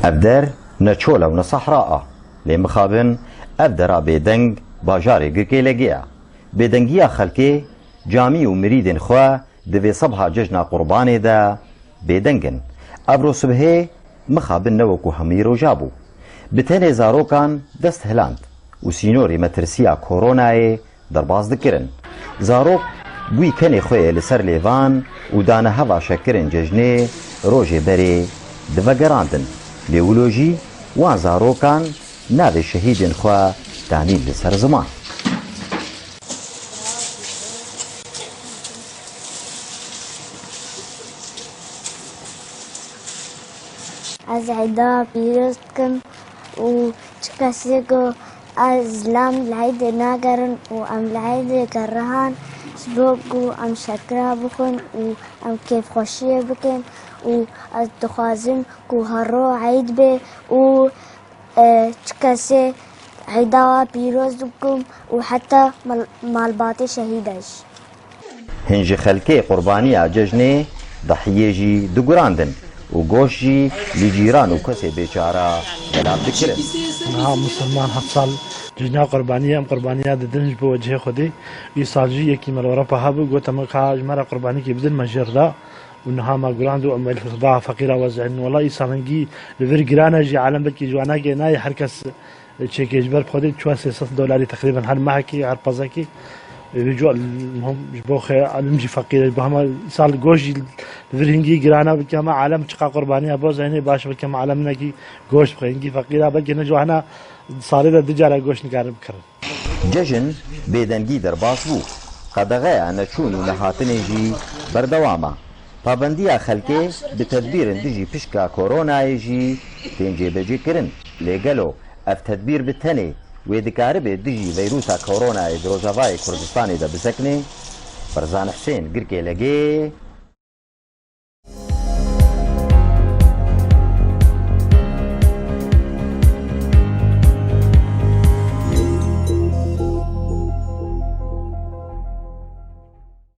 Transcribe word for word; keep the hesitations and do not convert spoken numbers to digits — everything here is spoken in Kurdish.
Ev der ne çol e û ne sehra a. Lê mixabin ev dera bêdeng bajarê Girkê Legê ye. Bêdengiya xelkê camî û mirîdên xwe di vê sebha cejna Qurbanê de bêdeng in. Evro sibhê mixabin ne wekû hemî roja bû. Bi tenê zarokan dest hiland û sînorê metirsiya koronayê derbas dikirin. Zarok bûyî kenê xwe yê li ser lêvan û dane heva şekirin cejnê rojê berê divegerandin. Lê wilo jî wan zarokan navê şehîdên xwe danîn li ser ziman. Ez eyda pîroz dikim û çi kesê ku ez zilam li eydê nagerin û em li eydê gerihan, ji bo ku em şekira bixwin û em kêfxweşiyê bikin û ez dixwazim ku her roj eyd be û, e, çi kesê eyda we pîroz dikim û heta mal-, malbatê şehîda jî. Hin ji xelkê qurbaniya cejnê dahiyê jî digurandin û goşt jî li cîran û kesê bêçara belav dikirin. Niha misilman heft sal cejna qurbaniye, em qurbaniya didin ji bo wecihê Xwedê. Îsal jî yekî me li Ewropa hebû, got, em ka ji me re qurbanîkê bidin, me jê re da. Û niha me gurand û em li va feqîra wezînin. Wela îsal hingî li vir giran e jî, alem belkî ji wan nagê nayê, her kes çekê ji ber xwe dê çar sê sed dolarî teqrîben her mehekî, her pezekî. Ê, vê cuwa, muhim ji bo xwe, alim jî feqîr e, ji bo hema sal goşt jî li vir hingî giran e, belkî hema alem çiqa qurbaniya bo zehînê baş, belkî hema alem hinekî goşt bixwe. Hingî feqîr e, belkî ne ji wana salê de du cara goşt nikarin bikirin. Cejin bêdengî derbas bû. Qedexeya neçûn û nehatinê jî berdewam e. Pabendiya xelkê bi tedbîrên dijî pişka koronayê jî tên cêbecêkirin. Lê gelo ev tedbîr bi tenê wê dikaribe dijî veyrusa koronayê di Rojavayê Kurdistanê de bisekine? Ferzan Hisên, Girkê Legê,